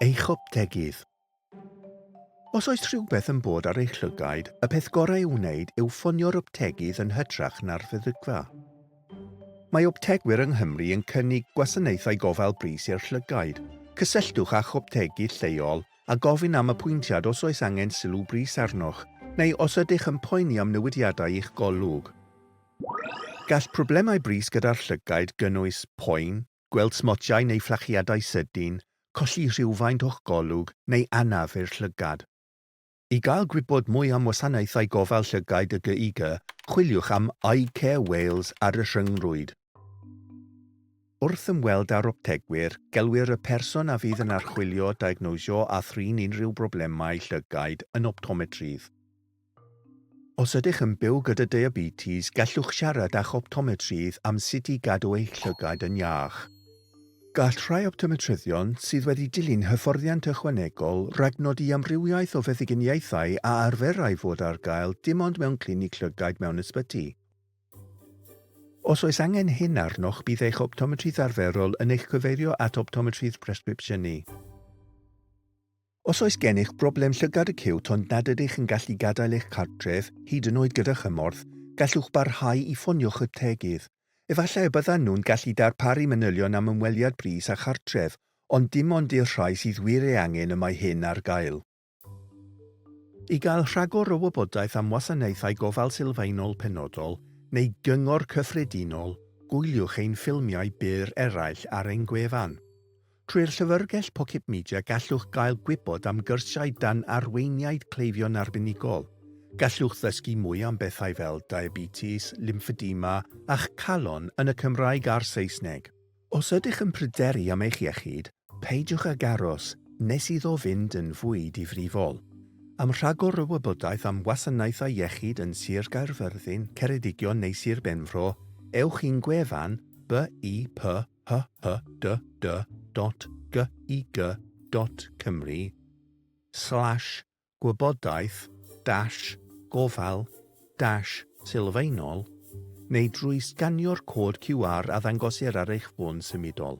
Eich optegydd. Os oes rhywbeth yn bod ar eich llygaid, y peth gorau i'w wneud yw ffonio'r optegydd yn hytrach na'r feddygfa. Mae optegwyr yng Nghymru yn cynnig gwasanaethau gofal brys i'r llygaid. Cysylltwch â'ch optegydd lleol a gofyn am apwyntiad os oes angen sylw brys arnoch, neu os ydych yn poeni am newidiadau i'ch golwg. Gall problemau brys gyda'r llygaid gynnwys poen, gweld smotiau neu fflachiadau sydyn, colli rhywfaint o'ch golwg, neu anaf i'r llygad. I gael gwybod mwy am wasanaethau gofal llygaid y GIG, chwiliwch am Eye Care Wales ar y rhyngrwyd. Wrth ymweld â'r optegwyr, gelwir y person a fydd yn archwilio, diagnosio a thrin unrhyw broblemau llygaid yn optometrydd. Os ydych yn byw gyda diabetes, gallwch siarad â'ch optometrydd am sut i gadw eich llygaid yn iach. Gall rhai optometryddion sydd wedi dilyn hyfforddiant ychwanegol ragnodi amrywiaeth o feddyginiaethau a arferai fod ar gael dim ond mewn clinig llygaid mewn ysbyty. Os oes angen hyn arnoch, bydd eich optometrydd arferol yn eich cyfeirio at optometrydd presgripsiynu. Os oes gennych broblem llygad acíwt ond nad ydych yn gallu gadael eich cartref, hyd yn oed gyda chymorth, gallwch barhau i ffonio'ch optegydd. Efallai y byddan nhw'n gallu darparu manylion am ymweliad brys â chartref, ond dim ond i'r rhai sydd wir ei angen y mae hyn ar gael. I gael rhagor o wybodaeth am wasanaethau gofal sylfaenol penodol, neu gyngor cyffredinol, gwyliwch ein ffilmiau byr eraill ar ein gwefan. Trwy'r Llyfrgell Pocket Media gallwch gael gwybod am gyrsiau dan arweiniaid cleifion arbenigol. Gallwch ddysgu mwy am bethau fel diabetes, lymphedema a'ch calon yn y Cymraeg a'r Saesneg. Os ydych yn pryderu am eich iechyd, peidiwch ag aros nes iddo fynd yn fwy difrifol. Am rhagor o wybodaeth am wasanaethau iechyd yn Sir Gaerfyrddin, Ceredigion neu Sir Benfro, ewch i'n gwefan BIP hhdd dot gig dot cymru slash gwybodaeth dash gofal dash sylfaenol neu drwy sganio'r cod QR a ddangosir ar eich ffôn symudol.